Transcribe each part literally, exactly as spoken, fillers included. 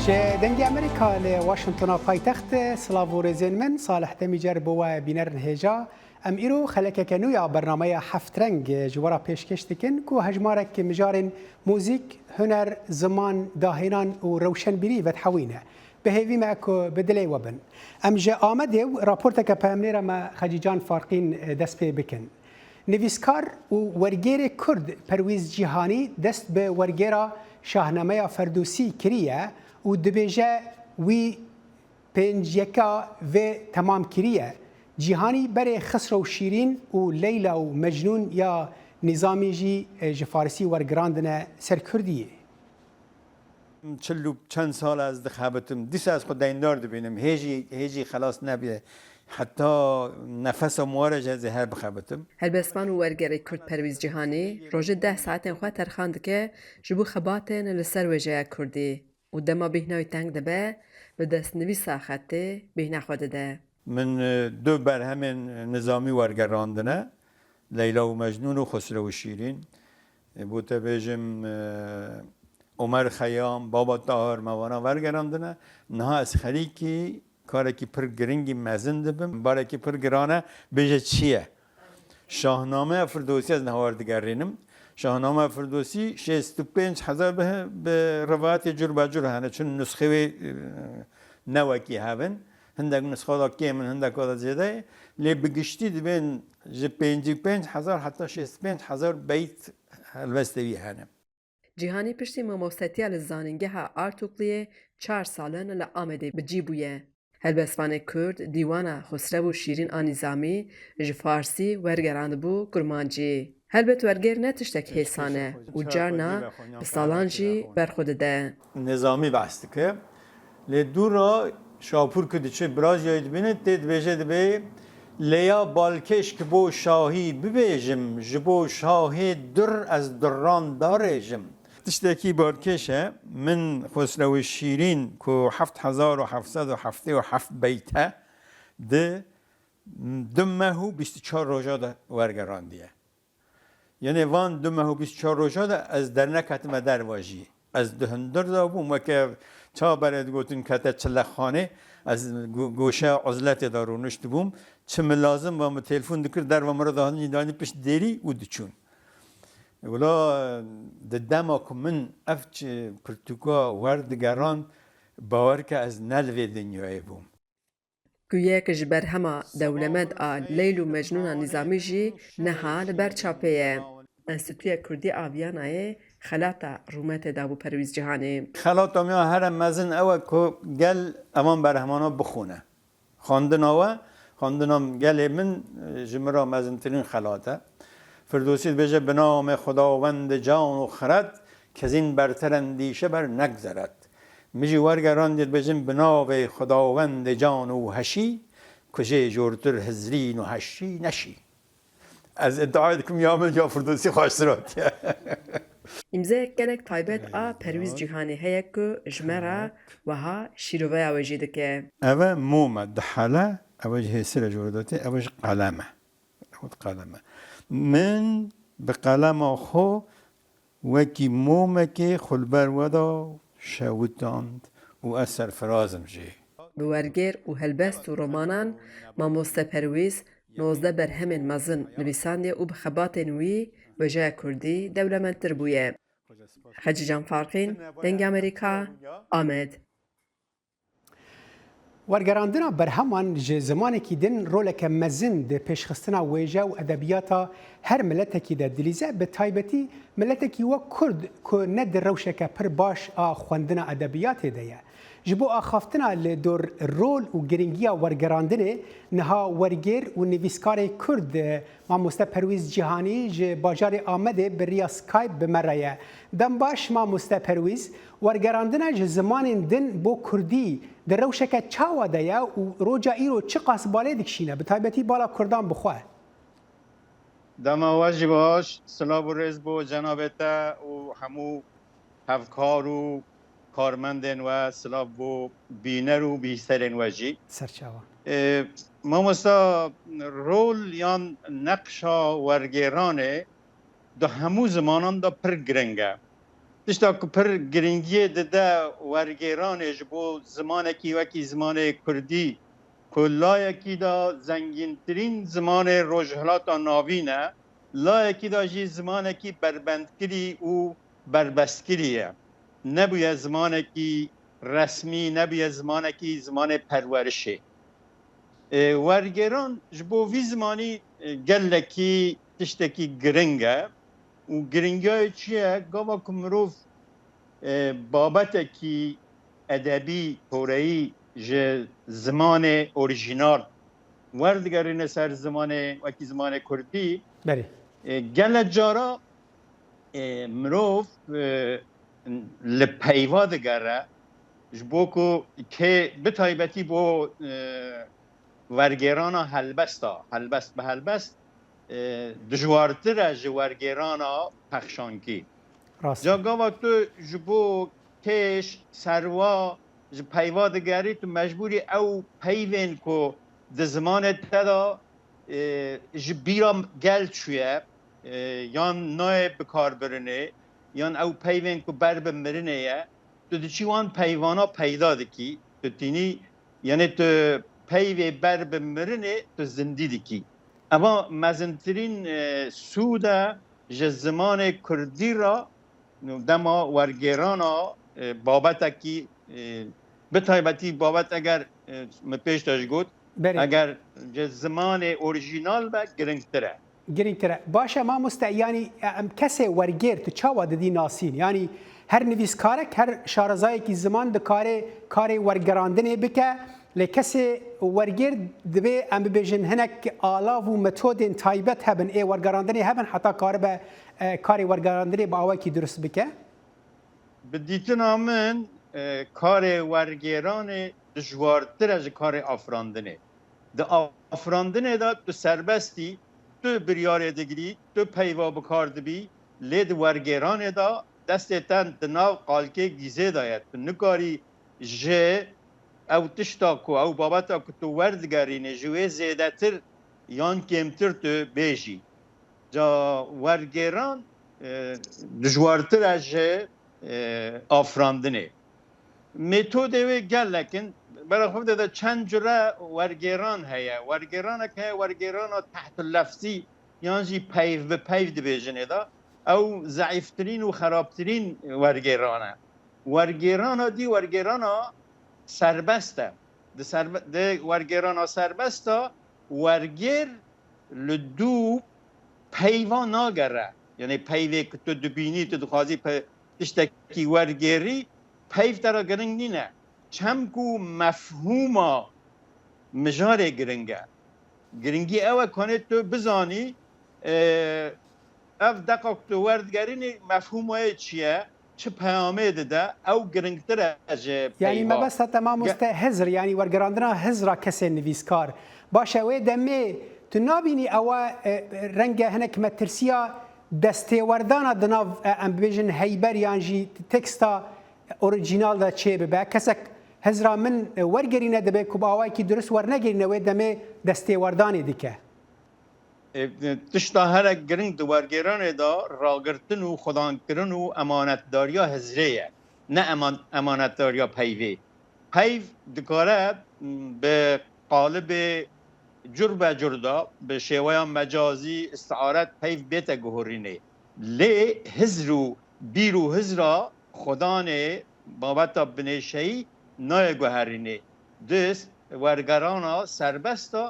Ji Dengê Amerîka li Washingtona paytext, silav û rêzên min, Salih Demîcer bo we bînerin hêja. Em îro xelekeke nû ya bernameya Heft Reng ji we re pêşkêş dikin ku hejmarek mijarên muzîk, huner, ziman, dahênan û rewşenbîrî vedihewîne. Bi hêvî me ku bi dilê we bin. Em ji Amedê û raporteke peyamnêra me Xecîcan Farqîn dest pê bikin. Nivîskar û wergêrê Kurd Perwîz Cîhanî dest bi wergêra Şahnameya Ferdûsî kiriye û dibêje wî pênc yeka vê temam kiriye. Cîhanî berê Xisrew Şîrîn û Leyla û Mecnûn ya Nîzamî jî ji Farisî wergirandine ser Kurdiyê. Çil û çend sal ez dixebitim. Dîsa ez xwe deyndar dibînim. Hê jî, hê jî xelas nebûye. Heta nefesa min were jî ez ê her bixebitim. Helbestvan û wergerê Kurd Perwîz Cîhanî rojê deh saetên xwe terxan dike ji bo xebatên li ser wêjeya Kurdî û dema bêhna wî teng dibe, bi destnivîsa xetê bêhna xwe dide. Min e, du berhemên nizamî wergerandine, Leyla û Mecnûn û Xusrew û Şîrîn. E, Bo te bêjim, e, Omer Xeyam, Baba Tahir, me vana wergerandine. Niha ez xerîkî karekî pir giringî mezin dibim. Barekî pir giran e, bêje çi ye? Şahnameya Firdosî ez niha werdigerînim. Şahnameya Firdosî şêst û pênc hezar bi, bi rivayetê cur be cur hene. Çun nusxê wê, e, ne wekî hev in. Hindek nusxa da kêm in, hindeka da zêde ye. Lê bi giştî dibên ji pêncî pênc hezar heta şêst û pênc hezar beyt helbestê wî hene. Cîhanî piştî mamostetiya li Zanîngeha Artukliyê çar sal in li Amedê bi cî bûye. Helbestvanê Kurd dîwana Xusrev û Şîrîn a Nîzamî ji Farsî wergerandibû Kurmancî. Helbet wergêr ne tiştek hêsan e û carna bi salan jî ber xwe dide. Nizamî behs dike. Lê dû re şapûr ku diçe biraziyayê dibîne, tê dibêje dibê, Lêya balkêş ki bo şahî bibêjim, ji bo şahê dur ez duran darêjim. Tiştekî balkêş e, min Xosrewê Şîrîn ku heft hezar û heft sed û heftê û heft beyt e, di du meh û bîst û çar roja de wergerandiye. Yanê van du meh û bîst û çar roja de ez derneketime derva jî. Ez di hundir de bûm, weke çawa berê digotin kete çilexanê, ez go-, goşeya uzletê de rûniştibûm. Çi min lazim va min telefon dikir, derva min re dihatin, jî dihatin pişt dêrî û diçûn. Wila di dema ku min ev çi pirtûka werdigeran, bawer ke ez ne li vê dinyayê bûm. Ku yek ji berhema dewlemend a Leyl û Mecnûna Nîzamî jî niha li ber çapê ye. Enstîtuya Kurdî a Vîyanayê xelata rûmetê dabû Perwîz Cîhanî. Xelata me ya here mezin ew e ku gel evan berhemana bixwîne. Xwendina we, xwendina gelê min, e, ji min re mezintirîn xelat e. Firdosî dibêje, bi navê Xwedawendê can û xiret, kezîn berter endîşe ber negzeret. Min jî wergerandiye dibêjin, bi navê Xwedawendê can û heşî, ku jê jortir hizrîn û heşî neşî. Ez îdiayê dikim ya min ya Firdosî xweştir hatiye. Îmzeyek gelek taybet a Perwîz Cîhanî heye ku ji me re wiha şîroveya wê jî dike. Ev e mom e, dihele, ev e ji hêsir e ji wê re dotê, ev e ji qelem e. Ew qelem e. Min bi qelema xwe wekî momekê xwe li ber we da şewitand û ez serfiraz im jê. Bi wergêr û helbest û romanan Mamoste Perwîz nozdeh berhemên mezin nivîsandiye û bi xebatên wî wêjeya kurdî dewlemendtir bûye. Xecîcan Farqîn, Dengê Amerîka, Amed. Wergerandina berheman ji zimanekî din roleke mezin di pêşxistina wêje û edebiyata her miletekî de dilîze, bi taybetî miletekî wek Kurd ku ne di rewşeke pir baş a xwendina edebiyatê de ye. Ji bo axaftina li dor rol û giringiya wergerandinê, niha wergêr û nivîskarê Kurd, Mamoste Perwîz Cîhanî ji bajarê Amedê bi riya Skype bi me re ye. Dem baş Mamoste Perwîz, wergerandina ji zimanên din bo kurdî di rewşeke çawa de ye û roja îro çiqas balê dikişîne, bi taybetî bala kurdan bi xwe? Dema we jî baş, silav û rêz bo cenabê te û hemû hevkar û karmendên we, silav bo bîner û bîserên we jî. Serçawa. E, Mamosta, rol yan neqşa wergêranê di hemû zimanan de pir giring e. Tişta ku pir giringiyê dide wergêranê ji bo zimanekî wekî zimanê kurdî, ku layekî de zengîntirîn zimanê Rojhilata Navîn e, layekî de jî zimanekî berbendkirî û berbestkirî ye. Nebûye zimanekî resmî, nebûye zimanekî zimanê perwerişê. E, wergêran ji bo vî zimanî, e, gelekî tiştekî giring e û giringiya wê çi ye? Gava ku mirov, e, babetekî edebî, toreyî ji zimanê orîjînal werdigerîne ser zimanê, wekî zimanê kurdî, Belê. e, gelek cara, e, mirov, e, li peyva digere, ji bo ku kê bi taybetî bo, e, wergêrana helbesta, helbest bi helbest, e, dijwartir e ji wergêrana pexşankî. Rast. Ca gava tu ji bo kêş, serwa, ji peyva digerî, tu mecbûrî ew peyvên ku di zimanê te de, e, ji bîra gel çûye, e, yan nayê bikarbirinê, yan ew peyvên ku ber bi mirinê ye, tu diçî wan peyvana peyda dikî, tu tînî, yanê tu peyvê ber bi mirinê tu zindî dikî. Eva mezintirîn, e, sûd e ji zimanê kurdî re, dema wergêrana, e, babetekî, e, bi taybetî babet eger, e, min pêş de jî got, Berê. eger ji zimanê orîjînal be, giringtir e. Girîngtir e. Baş e mamoste, yanî, e, em kesê wergêr tu çawa didî nasîn? Yanî her nivîskarek, her şarezayekî ziman dikare karê wergerandinê bike, lê kesê wergêr dibê, em bibêjin, hinek alav û metodên taybet hebin, ê wergerandinê hebin heta karibe, e, karê wergerandinê bi awekî dirust bike? Bi dîtina min, e, karê wergêranê dijwartir e ji karê afirandinê. Di afirandinê de tu serbest î, tu biryarê digirî, tu peyva bi kar dibî, lê di wergêranê de destê te di nav qalkê gîzê de ye. Tu nikarî ji ew tişta ku, ew babeta ku tu werdigerînî, ji wê zêdetir yan kêmtir tu bêjî. Ca wergêran, e, dijwartir e ji, e, afirandinê. Metodê wê gelek in. Bera xwe de çend cure wergêran heye. Wergêranek heye, wergêrana tehtlefzî yan jî peyv bi peyv dibêjin ê de. Ew zeîftirîn û xerabtirîn wergêran e. Wergêrana dî wergêrana serbest e. Di serbe-, di wergêrana serbest de wergêr li dû peyva nagere. Yanî peyvê ku tu dibînî, tu dixwazî pe-, tiştekî wergêrî, peyv te re giring nîne. Çem ku mefhûma mijarê giring e. Giringî ew e ku hanê tu bizanî, e, ev deqa ku tu werdigerînî mefhûma wê çi ye, çi peyamê dide, ew giringtir e ji Yanî peyva. Mebesta te mamoste hizr, yanî wergerandina hizra kesên nivîskar. Baş e, wê demê tu nabînî ewa, e, renge hinek metirsiya destêwerdana di nav, e, em bibêjin heyber yan jî teksta orîjînal de çê bibe. Kesek hizra min, e, wergerîne dibe ku bi awayekî dirust wernegerîne wê demê destêwerdanê dike. E, tişta herek giring di wergêranê de ragirtin û xwedankirin û emanetdariya hizrê ye, ne eman-, emanetdariya peyvê. Peyv dikare, m, bi qalibê cur be cur de, bi şêweya mecazî, istiaret peyv bête guhurînê. Lê hizr û bîr û hizra Xudanê babeta binêşeyî nayê guherînê. Di wergerana serbest de,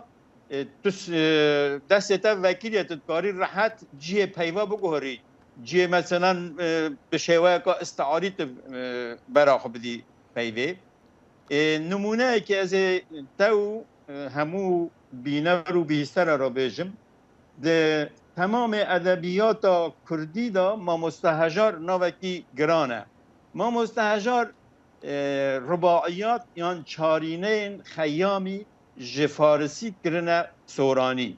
e, tu s-, e, destê te vekirî ye, tu dikarî rehet cihê peyva biguherî. Cihê, meselen, e, bi şêweyeka îstiarî tu, e, bera xwe bidî peyvê. E, nimûneyekê ez ê te û, e, hemû bîner û bihîstere re bêjim. Di temamê edebiyata kurdî de Mamoste Hejar navekî giran e. Mamoste Hejar, e, rubaiyat yan çarîneyên Xeyamî ji farisî kirine soranî.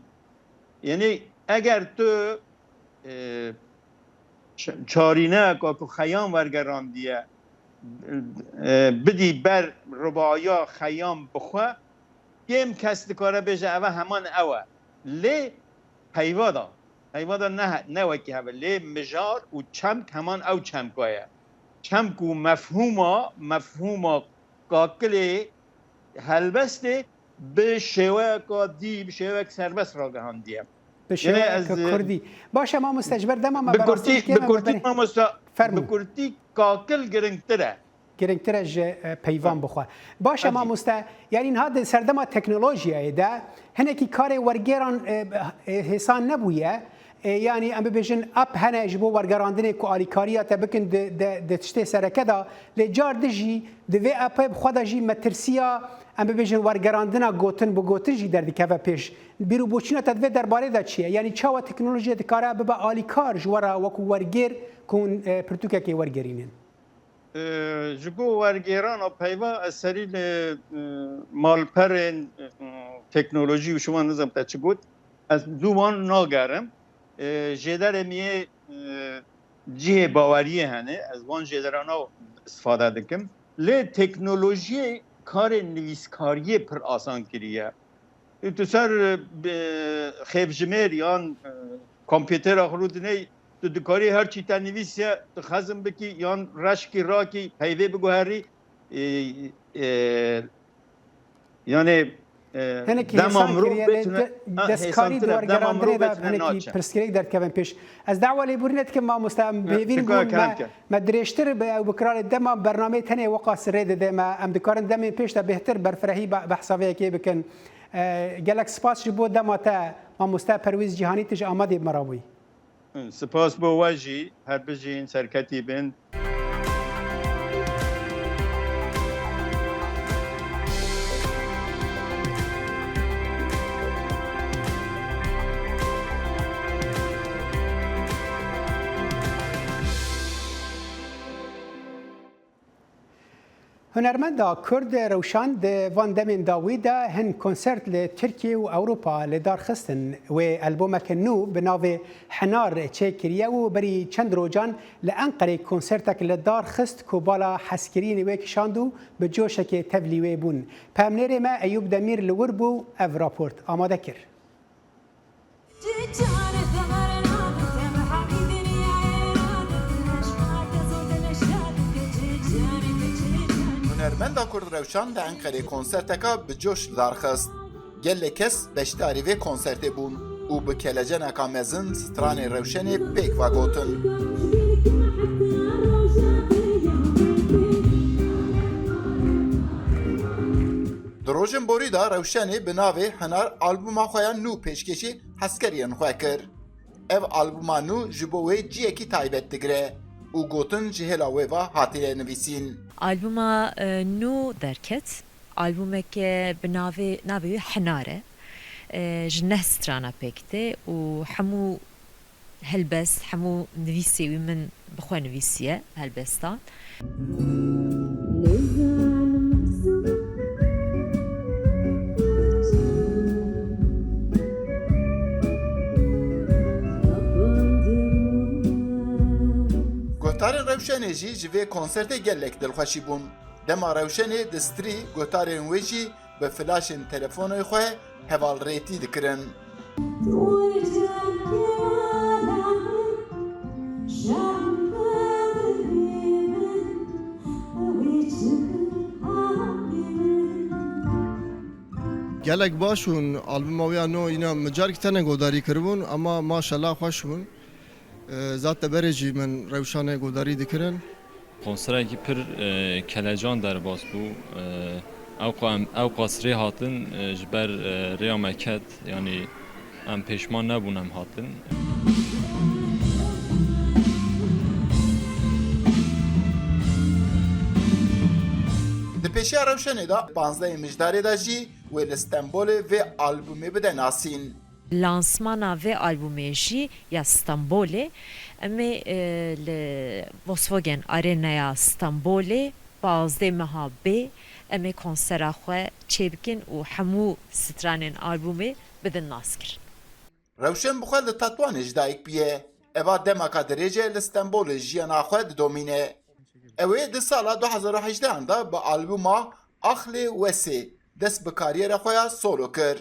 Yanî eger tu, e, ç-, çarîneyeka ku Xeyam wergerandiye, e, bidî ber rubaiya Xeyam bi xwe, kêm kes dikare bêje eve heman ew e. Lê peyva de, peyva de ne, ne wekî hev e. Lê mijar û çemk heman ew çemka ye. çem ku mefhûma, mefhûma kakilê helbestê bi şêweyeka dî, bi şêweyek serbest ragihandiye. Bi Yanî ez, şêweyeke e, kurdî. Baş e mamoste, ji ber dema me bi berazî kurtî, dikê bi me kurtî berê. Mamoste, Fermû. Bi kurtî kakil giringtir e. Girîngtir e ji, e, peyvan bixwe. Baş e mamoste, yanî niha di serdema teknolojiyayê de hinekî karê wergêran, e, e, hêsan nebûye. E, yanî em bibêjin app hene ji bo wergerandinê ku alîkariya te bikin di, di, di tiştê sereke de. Lê car di jî di vê appê bi xwe de jî metirsiya, em bibêjin, wergerandina gotin bi gotin jî derdikeve pêş. Bîr û boçîna te di vê derbarê de çi ye? Yanî çawa teknolojiyê dikare bibe alîkar ji we re wekû wergêr ku hûn, e, pirtûkekê wergerînin? E, ji bo wergêrana peyva ez serî li, e, malperên, e, teknolojî û şima nizam te çi got, ez zû wan nagerim. E, jêderê min yê, e, cihê baweriyê hene, ez wan jêderana istifade dikim. Lê teknolojiyê karê nivîskariyê pir asan kiriye. Tu ser, e, xêvjimêr yan, e, kompîtera xwe rûdinê, tu dikarî her çî te nivîsiye, tu xezm bikî yan reşkî rakî, peyvê biguherî, e, e, yanê, e, Hinekî dema hêsan mirov kiriye, lê bêtine, de-, ha, deskarî hêsantir e, dema mirov wergerandinê de bêtine hinekî naçe. Pirsgirêk derdikevin pêş. Ez dawa lêbûrînê dikim mamoste, em bi hêvîn bûn, me, me dirêjtir bi ew bikira, lê dema bernameyê tenê weqas rê dide me, em dikarin demên pêş de bêhtir berfirehî be-, behsa vê yekê bikin. E, gelek spas ji bo dema te, mamoste Perwîz Cîhanî, tu ji Amedê bi me re bûyî. Spas bo we jî, her bijîn, serketî bin. Hunermenda Kurd Rewşan di van demên dawî de hin konsert li Tirkiye û Ewropa li dar xistin. Wê albûmeke nû bi navê Hinar çêkiriye û berî çend rocan li Enqerê konsertek li dar xist ku bala hezkiriyên wê kişand û bi coşekê tevlî wê bûn. Peyamnêrê me Eyûp Demîr li wir bû, ev raport amade kir. Hunermenda Kurd Rewşan li Enqerê konserteka bi coş li dar xist. Gelek kes beşdarî vê konsertê bûn û bi keleceneka mezin stranê Rewşenê pêk ve gotin. Di rojên borî de Rewşenê bi navê Hinar albûma xwe ya nû pêşkêşî hezkeriyên xwe kir. Ev albûma nû ji bo wê ciyekî taybet digire û gotin ji hêla wê ve hatine nivîsîn. Albûma, e, nû derket. Albûmeke bi navê, navê wê Hinar e. E, ji neh strana pêk tê û hemû helbest, hemû nivîsê wî min bi xwe nivîsiye helbestan. Guhdarên Rewşenê jî ji vê konsertê gelek dilxweşî bûn. Dema Rewşenê distrî, guhdarên wê jî bi flaşên telefonê xwe hevalrêtî dikirin. Gelek baş bûn, albûma wî ya nû, îna min carkî tene godarî kiribûn, ema maşallah xweş bûn. E, zat teberê jî min Rewşanê godarî dikirin. Konserekî pir, e, kelecan derbas bû. E, ewqa em, ewqas rê hatin, e, ji ber, e, rêya me ket, yanî em pêşman nebûn em hatin. Di pêşiya Rewşenê de panzdehê Mijdarê de jî wê li Stenbolê vê albûmê bide nasîn. Lansmana vê albûmê jî ya Stenbolê, em ê, e, li Volkswagen Arenaya Stenbolê pazdeh meha bê, em ê konsera xwe çêbikin û hemû stranên albûmê bidin naskirin. Rewşen bi xwe li Tetwanê ji dayik bûye. Eva demeka dirêj e li Stenbolê jiyana xwe didomîne. Ew ê di sala du hezar û hejdeh de bi albûma Axlê Wesê dest bi kariyera xwe ya solo kir.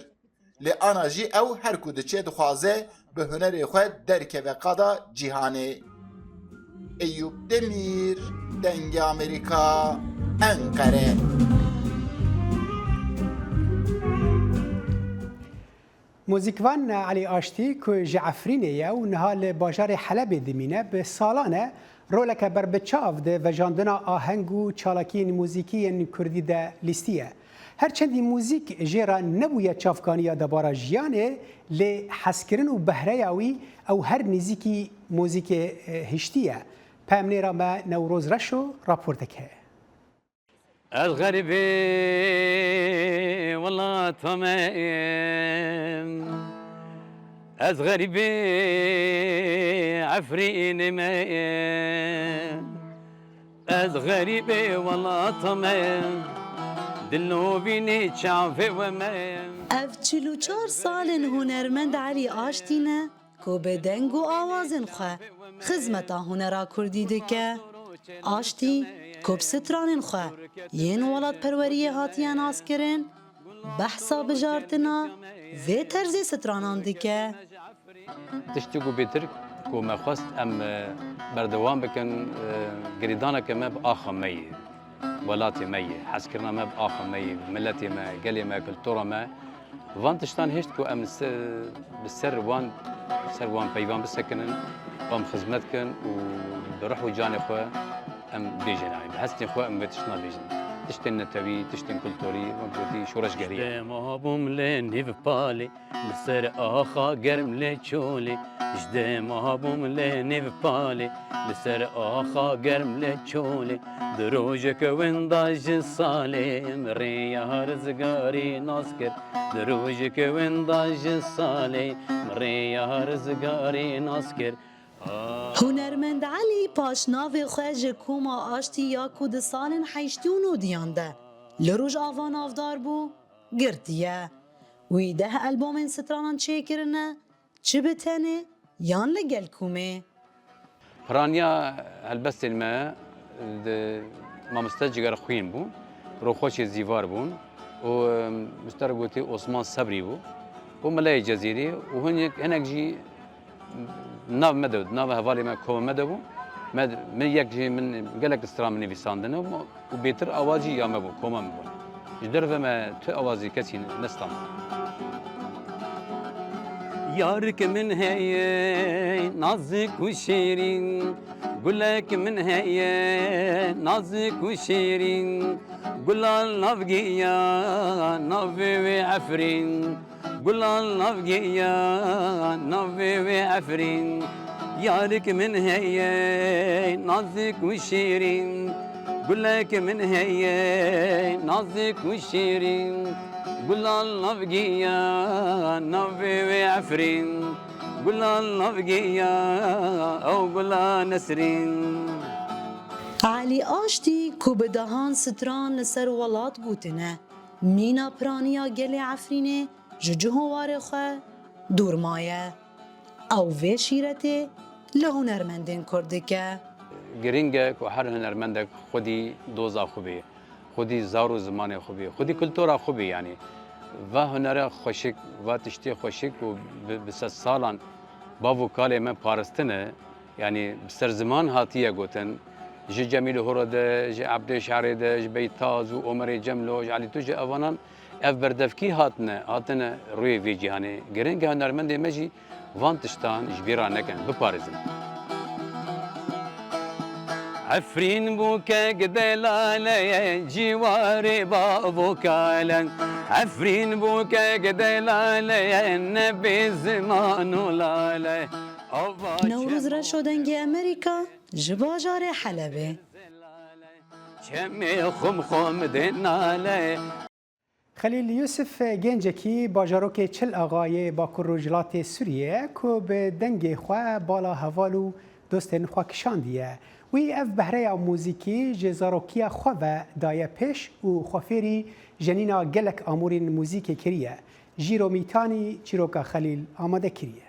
Lê ana jî ew her ku diçe dixwaze bi hunerê xwe derkeve qada cîhanê. Eyûp Demîr, Dengê Amerîka, Enqere. Muzîkvan Elî Aştî ku ji Efrînê ye û niha li bajarê Helebê dimîne, bi salan e roleke berbiçav di vejandina aheng û çalakiyên muzîkî yên kurdî de lîstiye. Her çendî muzîk jê re nebûye çavkaniya debara jiyanê, lê hezkirin û behreya wî ew her nêzîkî muzîkê, e, hiştiye. Peyamnêra me Newroz Reşo raportek heye. Ez xerîbê welata me, ez xerîbê Efrînê me, ez xerîbê welata me, dilovînê çavê we me. Ev çil û çar salên hunermend Elî Aştî ne. Ku bi deng û awazên xwe xizmeta hunera kurdî dike. Aştî ku bi stranên xwe yên welatperweriyê hatiye naskirin, behsa bijartina vê terzê stranan dike. Tiştê ku bêtir ku me xwest em, e, berdewam bikin, e, girêdaneke me bi axa me ye, welatê me ye, hezkirina me bi axa me ye, bi miletê me, gelê me, kultura me. Van tiştan hişt ku em li se-, bi ser wan, ser wan peyvan bisekinin, wan xizmet kin û bi ruh û canê xwe em bêjin, yanî bi hestên xwe em vê tiştna bêjin. Tiştên netewî, tiştên kulturî, wek gotî şoreşgerî ye. Ji dema bûm li nêv palê, li ser axa germ li çolê. Ji dema bûm li nêv palê, li ser axa germ li çolê. Di rojeke winda ji salê, min rêya rizgarî nas kir. Di rojeke winda ji salê, min rêya rizgarî nas kir. Hunermend Elî paşnavê xwe ji koma Aştî ya ku di salên heştî û nodiyan de li Rojava navdar bû, girtiye. Wî deh albomên stranan çêkirine, çi bi tenê yan li gel komê. Piraniya helbestên me di mamoste Cigerxwîn bûn, Roxoşê Zîvar bûn û, em, mister gotî Osman Sebrî bû û Meleyê Cezîrî û hinek, hinek jî nav me de, nava hevalê me, koma me de bû. Me, min yek jî, min gelek stran min nivîsandine û bêtir awaz jî ya me bû, koma min bû. Ji derve me tu awazî kesî nestan. Yarik min heye nazik û şêrîn, gulek min heye nazik û şêrîn, gulan navgiya navê wê Efrîn. Gulan navgiya navê wê Efrîn, yarik min heye nazik û şêrîn. Gulek min heye nazik û şêrîn, gulan navgiya navê wê Efrîn. Gulan navgiya ew gula nesrîn. Elî Aştî ku bi dehan stran li ser welat gotine, mîna piraniya gelê Efrînê ji cih û warê xwe dûr maye. Ew vê şîretê li hunermendên Kurd dike. Girîng e ku her hunermendek xwedî doza xwe bê, xwedî zar û zimanê xwe bê, xwedî kultura xwe bê, yanî va hunere xweşik, va tiştê xweşik ku bi, bi sedsalan bav û kalê me paristine, yanî bi ser ziman hatiye gotin, ji Cemîl Horo de, ji Ebdê Şerê de, ji Beytaz û Omerê Cemlo, ji Elî Tuce, evanan ev berdevkî hatine, hatine rûyê vê cîhanê. Girîng e hunermendê me jî van tiştan ji bîra nekin, biparêzin. Efrîn bûkek delale ye, cîwarê bavo kale. Efrîn bûkek delale ye, nebê ziman û lale. Newroz Reşo, Dengê Amerîka, ji bajarê Helebê. Çemê xum xum dê nale. Xelîl Yusif Gencekî, bajarokê Çil Axa yê Bakur Rojhilatê Sûriyê ye ku bi dengê xwe bala heval û dostên xwe kişandiye. Wî ev behreya muzîkî ji zarokiya xwe ve daye pêş û xwe fêrî jenîna gelek amûrên muzîkê kiriye. Jîro Mîtanî çîroka Xelîl amade kiriye.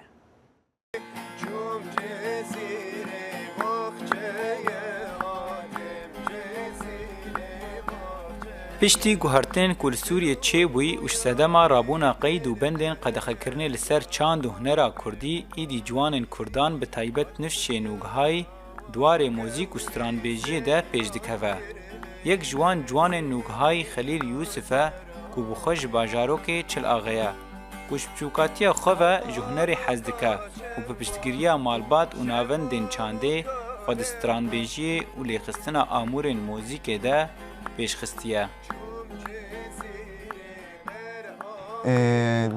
Piştî guhertinên ku li Sûriyê çêbûyî û ji sedema rabûna qeyd û bendên qedexekirinê li ser çand û hunera kurdî, îdî ciwanên kurdan, bi taybet nifşên û gihayî, di warê muzîk û stranbêjiyê de pêş dikeve. Yek ji wan ciwanên nûgehayî Xelîl Yûsif e ku bi xwe ji bajarokê Çil Axê ye, ku ji biçûkatiya xwe ve ji hunerê hez dike û bi piştgiriya malbat û navendên çandê xwe di stranbêjiyê û lêxistina amûrên muzîkê de pêş xistiye. Ê,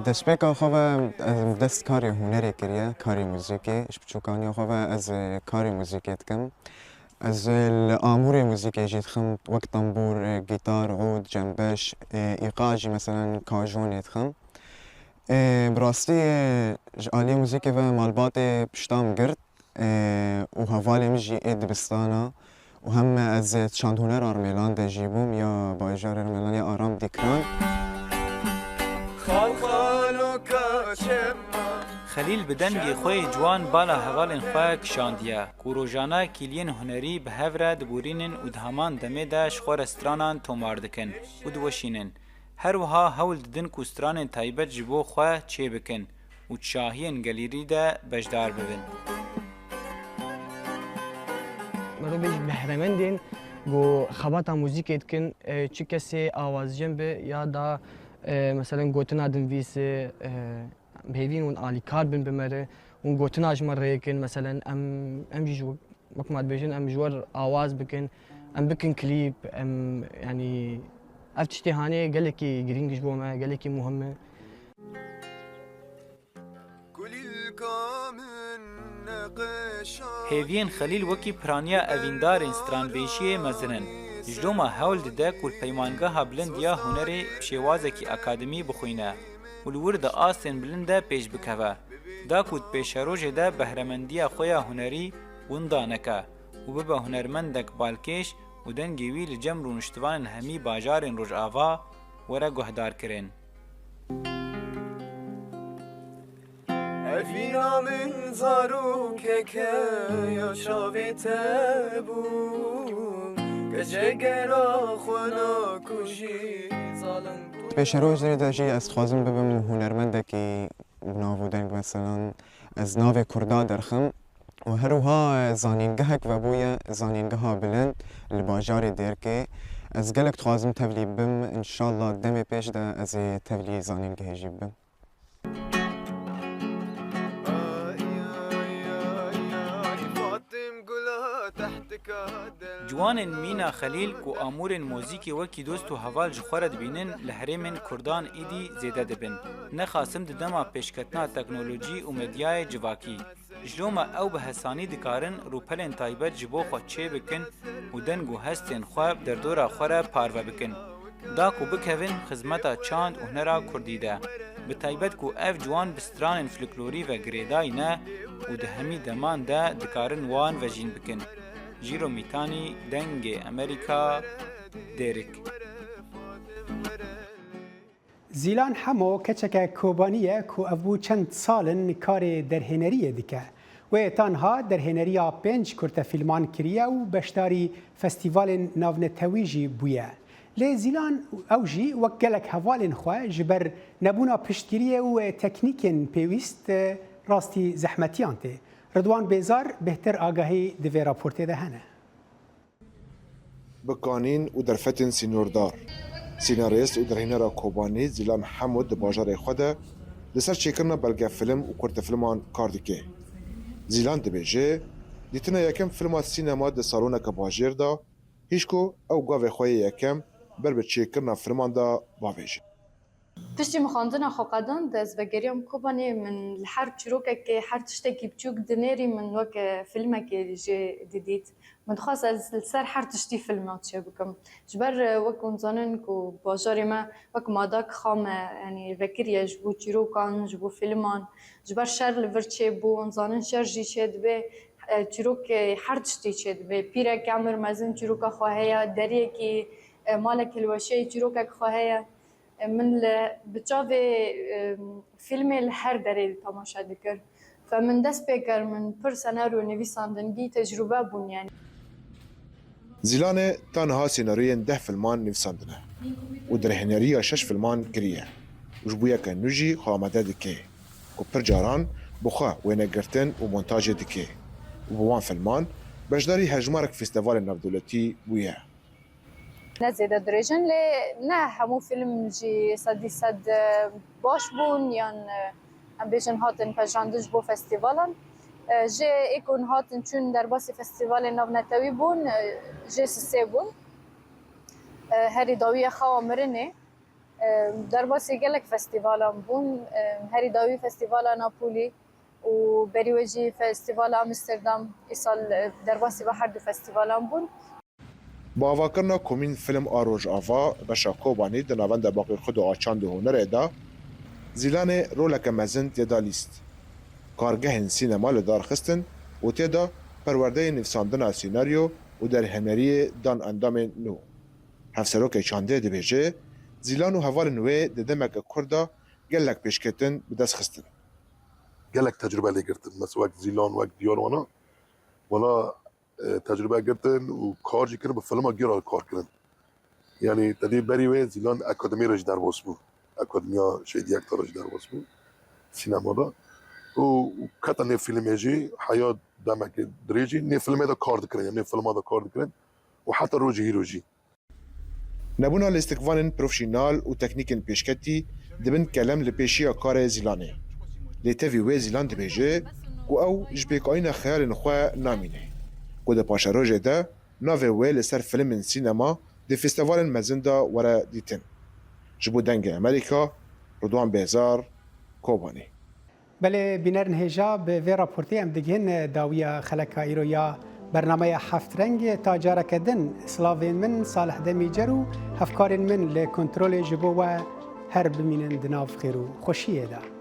destpêka xwe ve ez dest karê hunerê kiriye, karê muzîkê. Ji biçûkaniya xwe ve ez, ê, karê muzîkê dikim. Ez, ê, li amûrê muzîkê jî dixim, wek tembûr, ê, gîtar, ûd, cembeş, ê, îqa jî, meselen, kajonê dixim. Ê, bi rastî, ê, ji aliyê muzîkê ve malbatê pişta min girt. Ê, û hevalê min jî ê dibistana û hem ez çandhûnera Rmêlan de jî bûm, ya bajarê Rmêlan ya Aram Dîkran. Xal xaloka çema. Xelîl bi dengê xwe yê ciwan bala hevalên xwe kişandiye ku rojane kîliyên hunerî bi hev re diborînin û di heman demê de ji xwe re stranan tomar dikin û diweşînin. Her wiha hewl didin ku stranên taybet ji bo xwe çêbikin û di şahiyên gelêrî de beşdar bibin. Merov bêjî behremendên ku xebata muzîkê dikin, e, çi kesê awazcem be ya da, e, meselen gotina dinivîse, e, bi hêvî hûn alîkar bin bi me re, hûn gotina ji me rêkin, meselen em, em jî ji Wek me dibêjin, em ji we re awaz bikin, em bikin klîp, em, yanî, ev tiştê hanê gelekî girîng ji bo me, gelekî muhim e. Hêviyên Xelîl wekî piraniya evîndarên stranbêjiyê mezin in. Ji loma hewl dide ku li peymangeha bilind ya hunerê bi şêwazekî akademî bixwîne û li wir di astên bilind de pêş bikeve. Da ku di pêşerojê de behremendiya xwe ya hunerî winda neke û bibe hunermendek balkêş û dengê wî li cem rûniştivanên hemî bajarên Rojava were guhdarkirin. Evîna min zarokeke ya çavê te bû, ke cegera xwe nakujî zalim bû. Pêşerojê de jî ez dixwazim bibim hunermendekî bi nav û deng, meselan, ez navê Kurda derxim û her wiha zanîngehek vebûye, zanîngeha bilind li bajarê Dêrkê. Ez gelek dixwazim tevlî bim, înşallah demê pêş de ez ê tevlî zanîngehê jî bibim. Ciwanên mîna Xelîl ku amûrên muzîkê wekî dost û heval ji xwe re dibînin, li herêmên Kurdan îdî zêde dibin. Nexasim di dema pêşketina teknolojî û medyayê civakî, ji loma ew bi hesanî dikarin rûpelên taybet ji bo xwe çêbikin û deng û hestên xwe bi derdora xwe re parve bikin. Da ku bikevin xizmeta çand û hunera kurdî de. Bi taybet ku ev ciwan bi stranên folklorî ve girêdayî ne û di hemî deman de dikarin wan vejîn bikin. Jîro Mîtanî, Dengê Amerîka, Dêrik. Zîlan Hemo keçeke Kobanî ye ku ev bû çend sal in karê derhêneriyê dike. Wê ta niha derhêneriya pênc kurtefîlman kiriye û beşdarî festîvalên navnetewî jî bûye. Lê Zîlan ew jî wek gelek hevalên xwe ji ber nebûna piştgiriyê û teknîkên pêwîst rastî zehmetiyan tê. Ridwan Bêzar bêhtir agahî di vê raportê de hene. Bikanîn û derfetên sînordar. Senarîst û derhênera Kobanî Zîlan Hemû di bajarê xwe de li ser çêkirina belgefilm û kurtefilman kar dike. Zîlan dibêje, dîtina yekem filma sînema di saloneke bajêr de, hişko ew gavê xwe yê yekem ber bi çêkirina filman de bavêje. Piştî min xwendina xwe qedand, ez vegeriyam Kobanê. Min li her çîrokekê, her tiştekî biçûk dinêrî, min weke filmekê jê didît. Min dixwest ez li ser her tiştî filma çêbikim. Ji ber, e, wek hûn zanin ku bajarê me wek madak xam e, yanî vekirî ye ji bo çîrokan, ji bo filman. Ji ber şer li vir çêbû, hûn zanin şer jî çêdibe, e, çîrokê her tiştî çêdibe. Pîrek emir mezin çîroka xwe heye, deriyekî, e, malek hilweşeyî çîrokek xwe heye. Min li, bi çavê, em, fîlmê li her derê temaşe dikir. Fe min dest pê kir, min pir senaryo nivîsandin, bî tecrûbe bûn, yanî. Zîlanê ta niha senaryoyên deh filman nivîsandine û derhêneriya şeş filman kiriye û ji bo yeke nû jî xwe amade dike, ku pir caran bi xwe wênegirtin û montajê dike û bi wan filman Beşdarî hejmarek festîvalên navdewletî bûye. Ne zêde dirêj in, lê ne hemû fîlm jî sedî sed baş bûn yan em bêjin hatin pejirandin ji bo festîvalan. Jê ê ku hatin çûn derbasî festîvalên navnetewî bûn, jê sisê bûn. Herî dawî ye Xewa Mirinê. Derbasî gelek festîvalan bûn. Herî dawî festîvala Napolî û berî wê jî festîvala Amsterdam îsal derbasî ve her du festîvalan bûn. Bi avakirina Komîn Film a Rojava, beşa Kobanî di navenda Baqî Xudo a Çand û Hunerê de Zîlanê roleke mezin tê de lîst. Kargehên sînema li dar xistin û tê de perwerdeyê nivîsandina sînaryo û derhêneriyê dan endamên nû. Hevserokê Çandê dibêje, Zîlan û hevalên wê di demeke kurt de gelek pêşketin bi dest xistin. Gelek tecrube lê girtin. Mesela wek Zîlan, wek Diyar wana, wana e, tecrube girtin û kar jî kirin, bi filma gêra kar kirin. Yanî te dî berî wê Zîlan akademî re jî derbas bû. Akademiya Şehîdî Yekta re jî derbas bû. Sînemada. Û kete nê filmê jî heya demekê dirêj jî nê filmê de kar dikirin, yanî nê filma de kar dikirin. Û heta rojê hîro jî. Nebûna lîstikvanên profesyonel û teknîkên pêşketî dibin kelem li pêşiya karê Zîlanê. Lê tevî wê Zîlan dibêje ku ew ji pêkayîna xeyalên xwe namîne. Ku di paşerojê de navê wê li ser filmên sînema di festîvalên mezin de were dîtin. Ji bo Dengê Amerîka, Ridwan Bêzar, Kobanê. Belê bînerên hêja, bi vê raportê em digihin dawiya xeleka îro ya bernameya Heft Reng. Ta careke din, silavên min Salih Demîcer û hevkarên min li kontrolê ji bo we her bimînin di nav xêr û xweşiyê de.